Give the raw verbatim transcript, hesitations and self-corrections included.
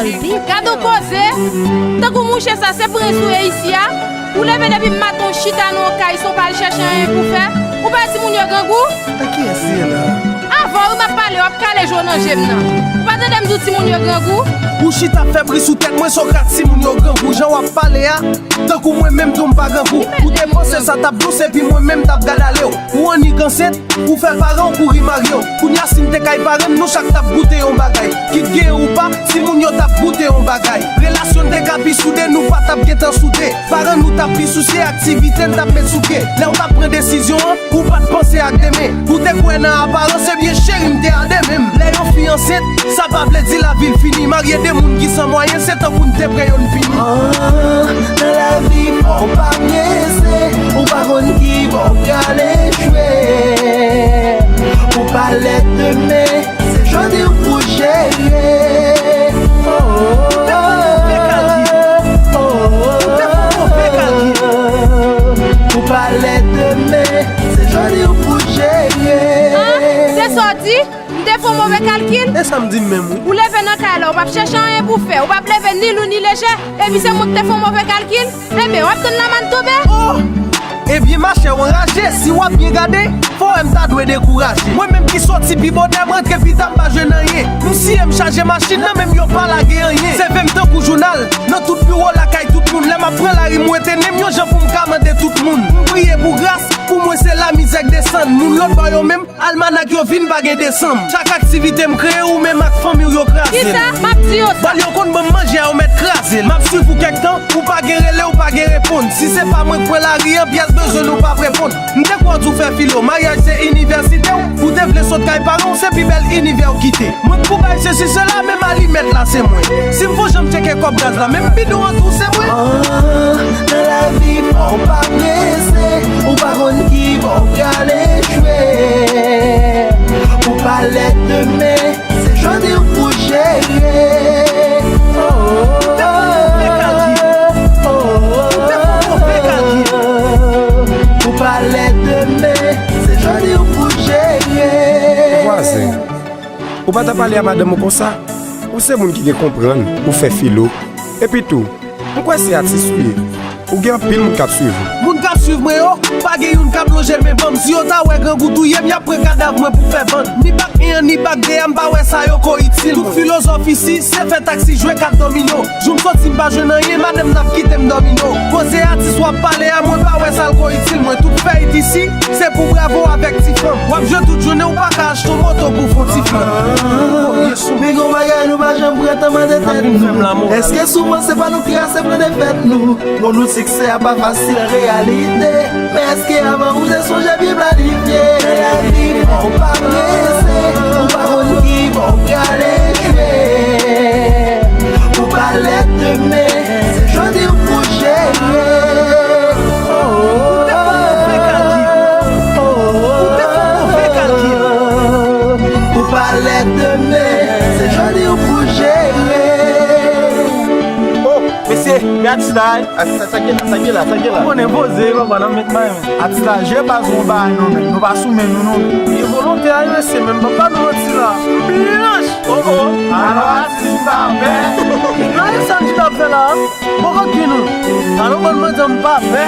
Gad on koze! Tankou mouche sa, se prens ou ye isi a? Ou leve depi maten w chita nan yon kay san w pa al chèche anyen pou fè? Ou pa wè timoun yo grangou? Nan kiyès li ye la? Avè w wi m ap pale, w ap kale je w nan je m nan. Ou pa tande m di w timoun yo grangou? Ou chita ap fè bri sou tèt mwen, Sokrat, timoun yo grangou. Jan w ap pale a, tankou mwen menm tou m pa grangou. Ou te panse sa t ap dous epi mwen menm t ap gad ale w. Ou annik ansent, ou fè paran w kouri marye w. Kounye a si n te kay paran n, nou chak t ap goute yon bagay. Kit genyen ou pa, timoun yo t ap goute yon bagay. Relasyon n te ka pi soude, nou pa t ap gentan soude. Paran nou t ap pi sousye aktivite n t ap met sou pye. Lè w t ap pran desizyon an, ou pa t panse ak demen. Ou te kwè nan aparans, ebyen cheri m te a demen m. Lè yon fi ansent, sa pa vle di lavi l fini. Marye de moun ki san mwayen, se tankou n te pre yo n pini. Ah, nan lavi fò w pa prese, ou pa konn ki bò w prale jwe. Ou pa lèt demen, se jodi w pou jere. Oh, oh, oh, oh, oh. Ou pa lèt demen, se jodi w pou jere. Ah, se sa w di? M te fè yon move kalkil? E sa m di menm wi. Ou leve nan kay la, ou p ap chèche anyen pou fè, ou p ap leve ni lou ni lejè, epi se mwen ki te fè yon move kalkil? Ebyen, w ap tann lamann tonbe? Oh! Ebyen machè w anraje, si w ap byen gade, fò wè m ta dwe dekouraje. Mwen menm ki soti pi bonè, m rantre pi ta, m pa jwenn anyen. M siye, m chaje machin nan, men m yo pa lage anyen. Seve m tankou jounal, nan tout biwo lakay tout moun. Lè m ap pran lari, m wete nen m yon jan pou m ka mande tout moun. M priye pou gras, pou mwen se lamizè k desann. Moun lòt bò yo menm, almanak yo vin pa gen desanm. Chak aktivite m kreye, ou menm ak fanmi w yo kraze l. Kisa? M ap di yo sa. Bal yo konn ban m manje a, yo mèt kraze l. M ap swiv ou kèk tan, ou pa gen rele, ou pa gen reponn. Si se pa mwen k pran lari an, pyès bezwen n ou p ap reponn. M te kwè w di w fè filo, maryaj se inivèsite w. Ou te vle sot kay paran w, se pi bèl inivè w kite. Mwen k pou bay sesi sela, menm alimèt la se mwen. Si m fon jan m tcheke kòb gaz la, menm bidon an tou se mwen. Ah, nan lavi fò w pa prese, ou pa konn ki bò w prale jwe. Ou pa lèt demen, se jodi w pou jere. Oh, oh, oh, oh, oh. Ou pa lèt demen, se jodi w pou jere. Vwazen, ou pa ta pale a madanm ou konsa? Ou se moun ki gen konprann, ou fè filo. Epi tou, m kwè se atis ou ye. Ou gen anpil moun k ap swiv ou. Moun k ap swiv mwen yo, pa gen youn k ap lonje men ban m. Si yo ta wè grangou touye m, y ap pran kadav mwen pou fè vann. Ni bak en an, ni bak de a, m pa wè sa yo ko itil mwen. Tout filozòf isi, se fè taksi, jwe kat domino. Jou m soti m pa jwenn anyen, madanm nan ap kite m dòmino. Koze atis w ap pale a, mwen pa wè sa l ko itil mwen. Tout fèyit isi, se pou bravo avèk ti fanm. W ap jwe tout jounen, ou pa ka achte yon moto pou fon ti fanm. Men gon bagay nou pa janm pran tan mande tèt nou. Èske souvan se pa nou ki trase plan defèt nou? Bon, nou siksè a pa fasil an reyalite. Men èske avan ou te sonje byen planifye? Nan lavi fò w pa prese, ou pa konn ki bò w prale jwe. Ou pa lèt demen, se jodi w pou jere. Oh, oh, oh, oh, oh. Ou pa lèt demen, se jodi w pou jere. Oh, mesye, men atis la, wi. Sa, sa gen la, sa gen la, sa gen la. Ou konnen poze, papa, nan met bay men. Atis la, je baz ou ba nou men. Nou pa sou men nou non. Gen volonte a, wi, mesye, men m pa ba nou manti la. Blanch! Oh, oh. Alò, atis m pa pè. Gade sa m chita ap fè la. Bòkòt ki nou. Alò, bann manti m pa pè.